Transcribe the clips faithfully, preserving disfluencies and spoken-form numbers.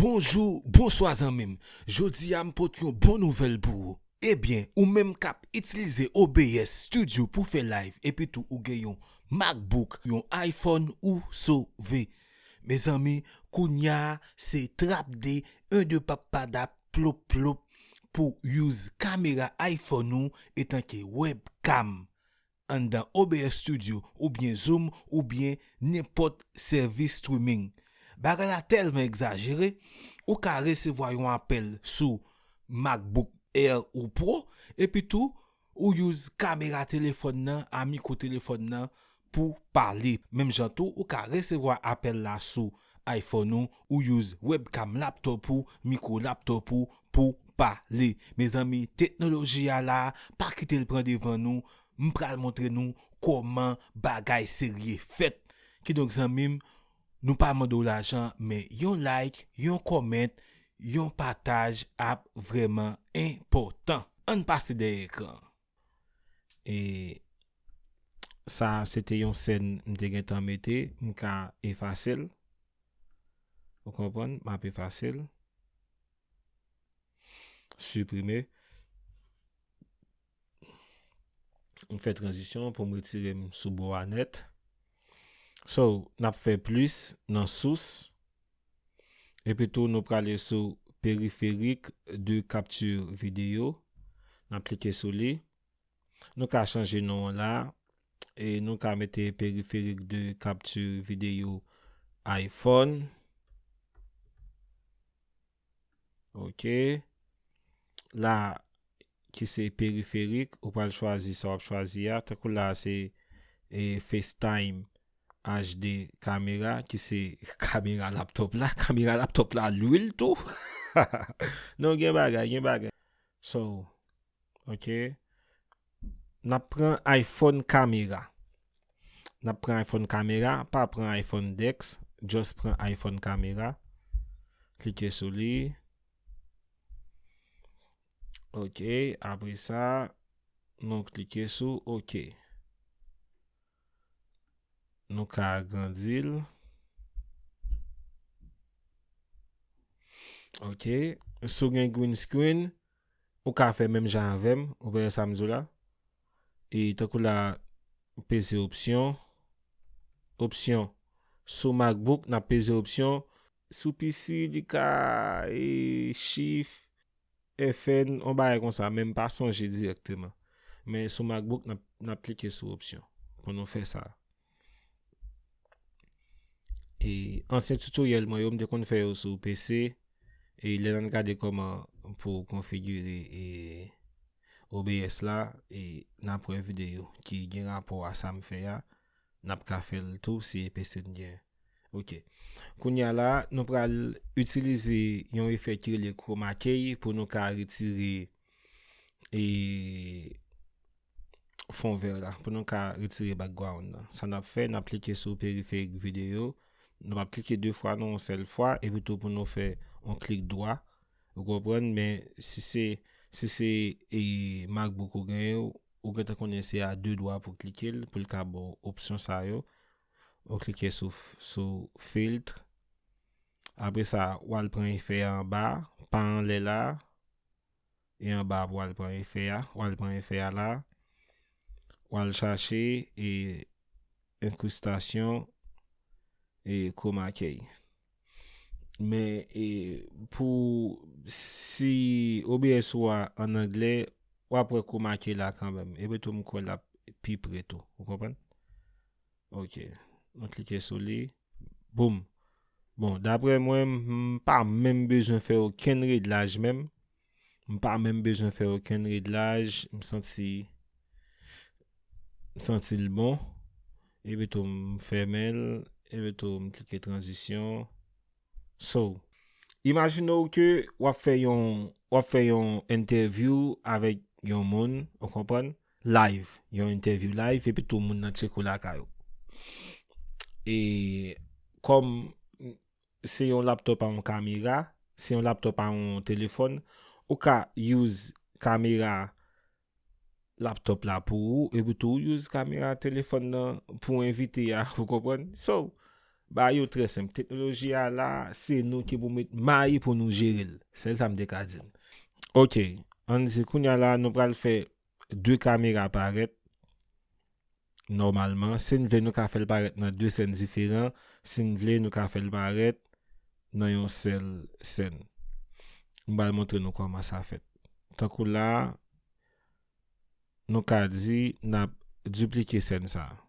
Bonjou, bonswa zanmi m. Jodi a m pote yon bon nouvèl pou ou. Ebyen, ou menm k ap itilize O B S Studio pou fè live epi tou ou gen yon MacBook, yon iPhone, ou sove. Mezanmi, kounya se trap de, en de pap padap, plop plop pou use kamera iPhone ou etanke webcam anndan O B S Studio oubyen Zoom oubyen nenpòt sèvis streaming. Bagay la tèlman egzajere, ou ka resevwa yon apèl sou MacBook Air ou Pro, epi tou ou use kamera telefòn nan a mikwo telefòn nan pou pale. Menm jan tou, ou ka resevwa apèl la sou iPhone ou, ou use webcam laptop ou, mikwo laptop ou pou pale. Mezanmi, teknoloji a la, pa kite l pran devan nou. M pral montre nou kòman bagay serye fèt. Kidonk zanmi m, nou pa mande w lajan, men yon like, yon comment, yon pataj ap vrèman enpòtan. Ann pase dèyè ekran. E sa se te yon sèn m te gentan mete, m ka efase l. Ou konprann? M ap efase l. Siprime. M fè tranzisyon pou m retire m sou bò a nèt. So, n ap fè plis nan sous. Epi tou, nou prale sou périphérique de capture vidéo. N ap klike sou li. Nou ka chanje non an la. E nou ka mete périphérique de capture vidéo iPhone. Ok. La, ki se périphérique, ou pral chwazi sa w ap chwazi a. Tankou la, se e, FaceTime H D kamera, ki se kamera laptop la. Kamera laptop la lwil tou. Non, gen bagay, gen bagay. So, ok. N ap pran iPhone kamera. N ap pran iPhone kamera, pa pran iPhone Dex, just pran iPhone kamera. Klike sou li. Ok, apre sa, nou klike sou ok. Nou ka agrandi l. Ok, si w gen green screen, ou ka fè menm jan avè m, ou wè sa m di w la. E tankou la, peze opsyon. Opsyon. Sou MacBook, n ap peze opsyon. Sou P C, li ka e, Shift, F N, yon bagay konsa, men m pa sonje dirèkteman. Men sou MacBook, n ap, n ap klike sou opsyon pou nou fè sa. E ansyen tutorial mwen yo, m te konn fè yo sou P C. E lè n al gade kòman pou konfigire e, O B S la, e n ap wè videyo ki gen rapò a sa m fè a, n ap ka fè l tou si e P C n gen. Ok. Kounye a la, nou pral itilize yon efè ki rele chroma key pou nou ka retire e, fon vè la, pou nou ka retire background nan. Sa n ap fè, n ap klike sou périphérique vidéo. Nou p ap klike de fwa, non, yon sèl fwa, epi tou pou nou fè yon klik dwa. Ou konprann? Men si se, si se e, MacBook ou genyen, ou gentan konnen se a de dwa pou klike l, pou l ka ba w opsyon sa yo. Ou klike sou, sou filtre. Apre sa, w al pran efè a anba, pa anlè la. E anba, w al pran efè a, w al pran efè a la. W al chache e, incrustation e, chroma key. Men e, pou, si O B S ou a ann anglè, w ap wè chroma key la kanmenm. Epi tou, m kwè l ap pi pre tou. Ou konprann? Ok. Nou klike sou li. Boum. Bon, daprè mwen, m pa menm bezwen fè okenn reglaj menm. M pa menm bezwen fè okenn reglaj. M santi, m santi l bon. Epi tou, m fèmen l. Epi tou, m klike tranzisyon. So, imajine w ke w ap fè yon, w ap fè yon entèvyou avèk yon moun, ou konprann? Live, yon entèvyou live, epi tou moun nan tcheke w lakay ou. E kòm se yon laptop a yon kamera, se yon laptop a yon telefòn, ou ka use kamera laptop la pou ou, epi tou ou use kamera telefòn nan pou envite a, ou konprann? So, Bagay yo trè senp. Teknoloji a la, se nou ki pou met may pou nou jere l. Sèl sa m te ka di n. Ok, ann di kounye a la, nou pral fè de kamera parèt nòmalman. Si n vle, nou ka fè l parèt nan de sèn diferan. Si n vle, nou ka fè l parèt nan yon sèl sèn. M pral montre nou kòman sa fèt. Tankou la, nou ka di n ap diplike sèn sa a.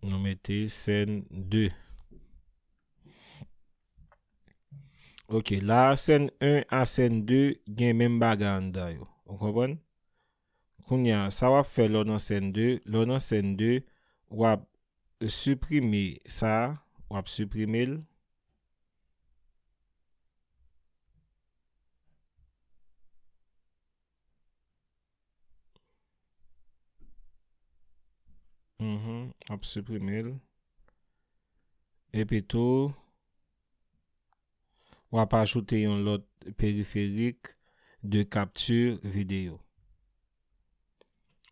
Nou mete sèn de. Ok, la, sèn en a sèn de gen menm bagay anndan yo. Ou konprann? Kounye a, sa w ap fè lè w nan sèn de, lè w nan sèn de, w ap siprime sa, w ap siprime l. Mhm, w ap siprime l. Epi tou, w ap ajoute yon lòt periferik de capture vidéo.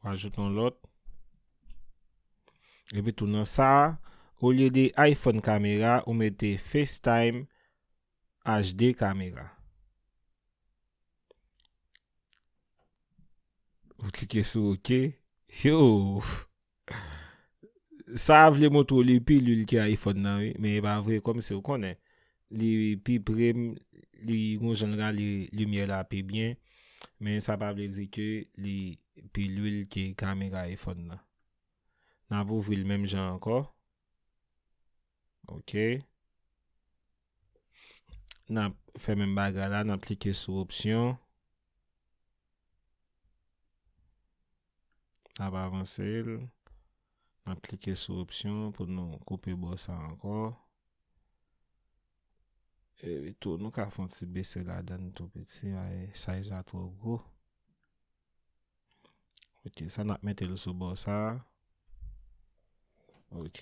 W ajoute yon lòt. Epi tou nan sa, olye de iPhone kamera, ou mete FaceTime H D kamera. Ou klike sou ok. Yo! Sa a vle montre w li pi lwil ke iPhone nan, wi. Men e pa vre, kòmsi w konnen. Li pi pre m, li gon jan l rale limyè la pi byen. Men sa pa vle di ke li pi lwil ke kamera iPhone nan. N ap ouvri l menm jan ankò. Ok. N ap fè menm bagay la, n ap klike sou opsyon. N ap avanse l. N ap klike sou opsyon pou nou koupe bò sa ankò. Epi tou, nou ka fè yon ti bese ladan l tou piti, ay, size la twò gwo. Ok, sa n ap mete l sou bò sa. Ok.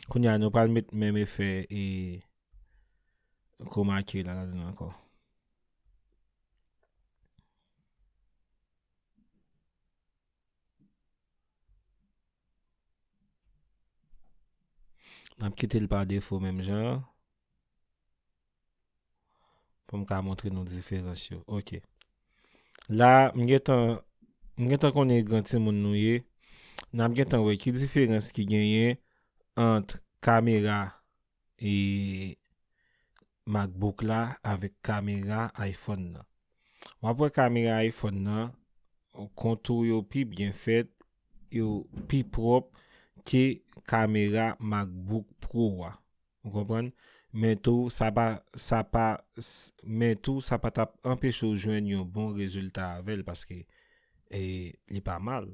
Kounye a, nou pral met menm efè e chroma key la ladan l ankò. N ap kite l pa defo menm jan an. Pou m ka montre nou diferans yo. Ok. La, m gentan, m gentan konnen gran timoun nou ye. N ap gentan wè ki diferans ki genyen ant kamera e MacBook la avèk kamera iPhone nan. W ap wè kamera iPhone nan, kontou yo pi byen fèt, yo pi pwòp ke kamera MacBook Pro a. Ou konprann? Men tou, sa pa, sa pa, s- men tou, sa pa t ap anpeche w jwenn yon bon rezilta avè l, paske e, li pa mal.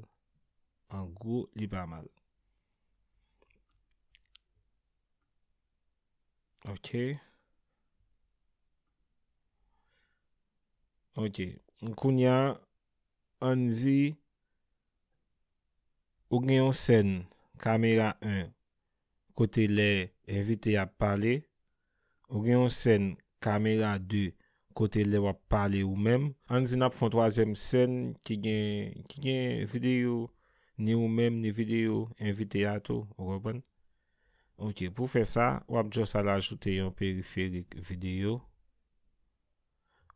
An gwo, li pa mal. Ok. Ok. Kounye a, ann di, ou gen yon sèn kamera en kote lè envite a ap pale, ou gen yon sèn kamera de kote lè w ap pale ou menm. Ann di n ap fè yon twazyèm sèn ki gen, ki gen videyo, ni ou menm, ni videyo envite a tou, ou konprann? Ok, pou fè sa, w ap just al ajoute yon periferik videyo.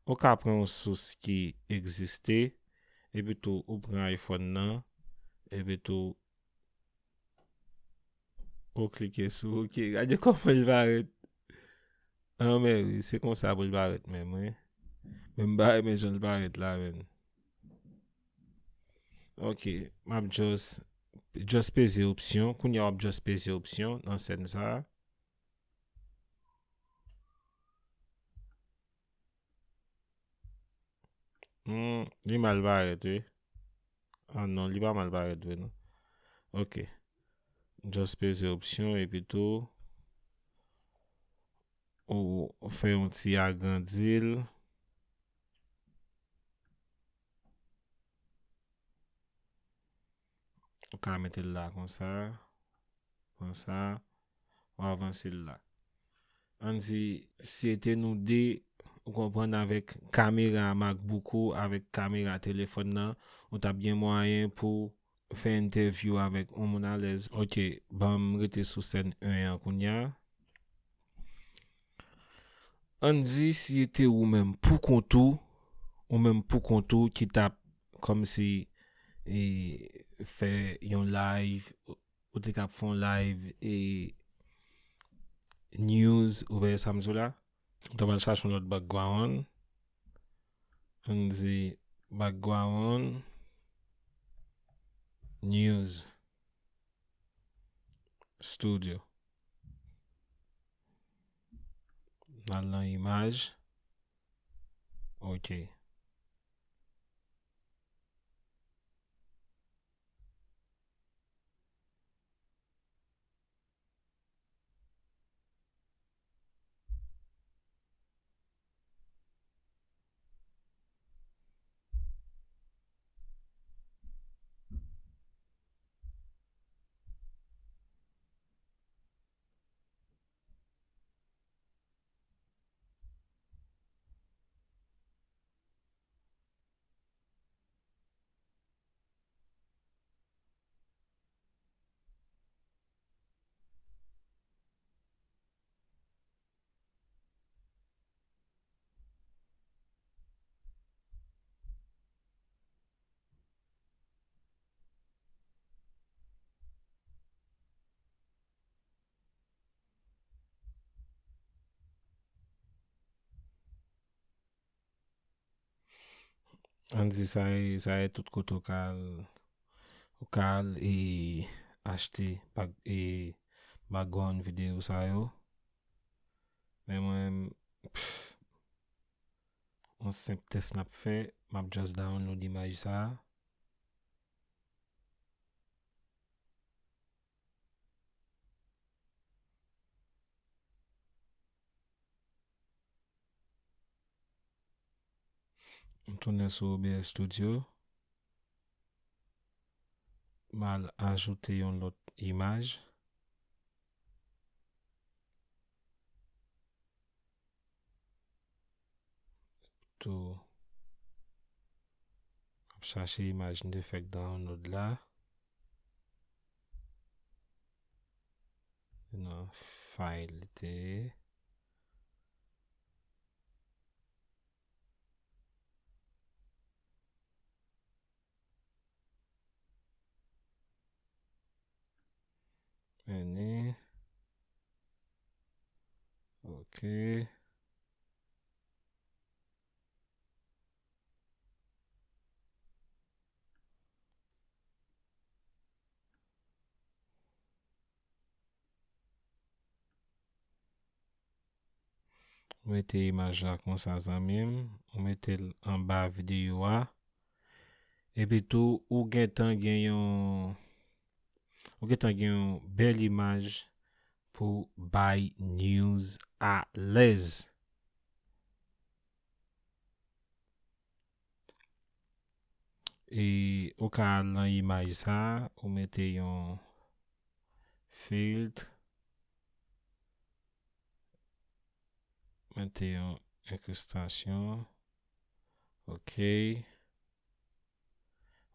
Ou ka pran yon sous ki egziste, epi tou ou pran iPhone nan, epi tou ou klike sou ok. Gade kòman l parèt. An, men wi, se konsa pou l parèt menm, wi. Men m pa renmen jan l parèt la, menm. Ok, m ap just, just peze opsyon. Kounye a w ap just peze opsyon nan sèn sa a. Hmm, li mal parèt, wi. Ah non, li pa mal parèt vre, non. Ok. Just peze opsyon, epi tou, ou fè yon ti agrandi l. Ou ka mete l la konsa. Konsa. Ou avanse l la. Ann di, si se te nou de, ou konprann, avèk kamera MacBook ou, avèk kamera telefòn nan, ou t ap gen mwayen pou fè entèvyou avèk yon moun alèz. Ok, ban m rete sou sèn en an kounye a. Ann di si se te ou menm pou kont ou, ou menm pou kont ou ki t ap kòmsi, e, fè yon live, ou te k ap fè yon live, e, news, ou wè sa m di w la? Ou ta pral chache yon lòt background. Ann di background news studio. N al nan imaj. Ok. Ann di sa e, sa e tout kote ou ka al, ou ka al e achte bak-, e background videyo sa yo. Men mwen, pff, yon senp tès n ap fè, m ap just download imaj sa a. M tounen sou O B S Studio. M al ajoute yon lòt imaj. Tou, m ap chache imaj m te fèk download la. Nan file li te ye. Vini. Ok. Ou mete imaj la konsa, zanmi m. Ou mete l anba videyo a. Epi tou, ou gentan gen yon, ou gentan gen yon bèl imaj pou bay news alèz. E ou ka al nan imaj sa, ou mete yon filtre, mete yon enkrustasyon. Ok.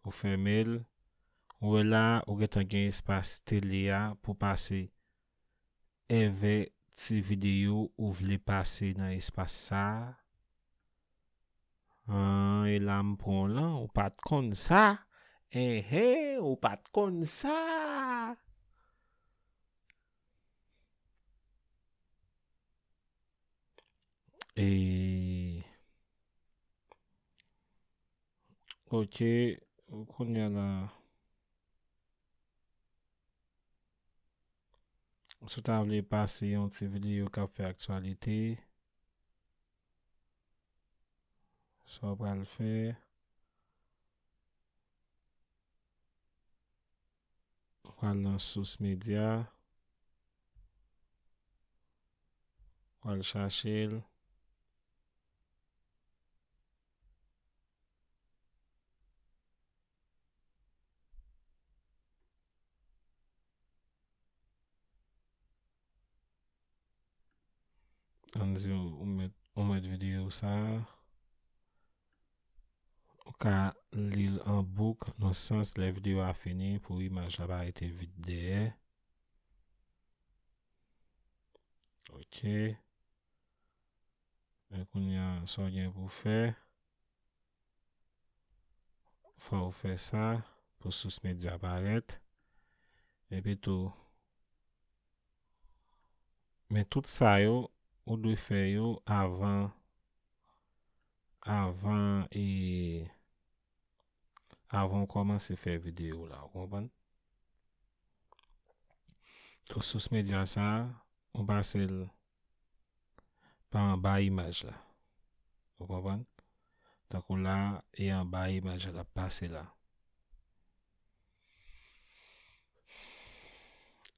Ou fèmen l. Ou wè la, ou gentan gen espas tele a pou pase. Èvè ti videyo ou vle pase nan espas sa a. An, e la m pran w lan, ou pa t konn sa? Enhen, ou pa t konn sa? E, ok, kounye a la, si w ta vle pase yon ti videyo k ap fè aktyalite, sa w pral fè? Ou pral nan sous medya. Ou pral chache l. Ann di ou, ou mèt ou mèt videyo sa a. Ou ka li l an bouk, nan sans lè videyo a fini, pou imaj la pa rete vid dèyè. Ok. Men kounye a, sa w gen pou fè, fò w fè sa pou Source Media parèt. Epi tou, men tout sa yo, ou dwe fè yo avan, avan, e, avan w kòmanse fè videyo la, ou konprann? Tou Source Media sa a, ou pase l pa anba imaj la. Ou konprann? Tankou la, e anba imaj la l ap pase la.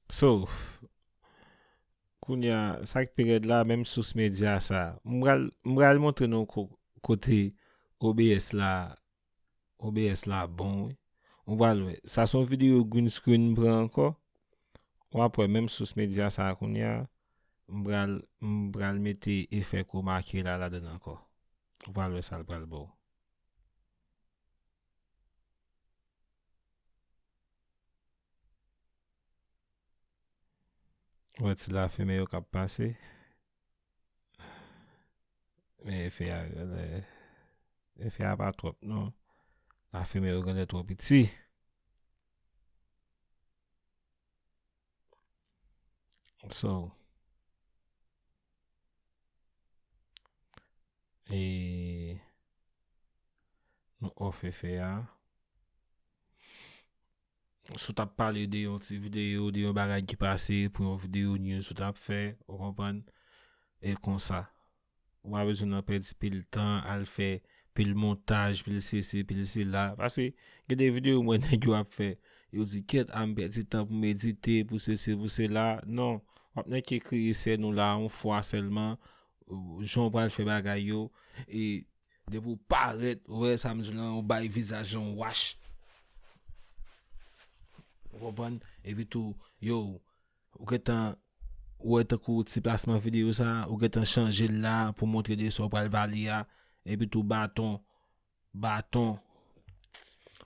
So, kounye a, sa k pi rèd la, menm Source Media sa a, m pral, m pral montre nou ko-, kote O B S la, O B S la bon, wi. Ou pral wè. Sa se yon videyo green screen m pran ankò. W ap wè menm Source Media sa a kounye a, m pral, m pral mete efè chroma key la ladan l ankò. Ou pral wè sa l pral ba w. Ou wè ti lafimen yo k ap pase. Men efè a, efè a pa twòp, non. Lafimen yo genlè twò piti. So, e nou off efè a. Si w t ap pale de yon ti videyo, de yon bagay ki pase, pou yon videyo news ou t ap fè, ou konprann? E konsa. Ou pa bezwen nan pèdi pil tan, al fè pil montaj, pil sesi, pil sela. Paske gen de videyo mwen nèg yo ap fè. Yo di, "Kèt, a m pèdi tan pou medite, pou sesi, pou sela." Non. W ap nèk kreye sèn ou la, yon fwa sèlman. Jan w pral fè bagay yo. E depi w parèt, ou wè sa m di w lan, ou bay vizaj lan yon wach. Ou konprann? Epi tou, yo, ou gentan, ou wè tankou ti plasman videyo sa, ou gentan chanje l la pou montre de sa w pral pale a. Epi tou baton, baton.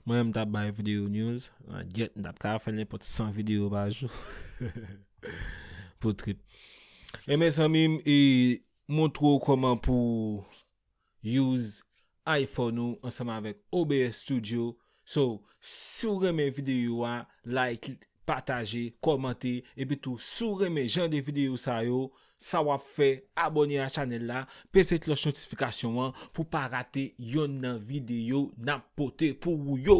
Mwen menm m t ap bay videyo news, ah, gyèt, m t ap ka fè nenpòt san videyo pa jou pou trip. E mezanmi m, e montre w kòman pou use iPhone ou ansanm avèk O B S Studio. So, si w renmen videyo a, like, pataje, kòmante, epi tou, si w renmen jan de videyo sa yo, sa w ap fè, abòne a chanèl la, peze klòch notifikasyon an pou pa rate yonn nan videyo n ap pote pou ou yo.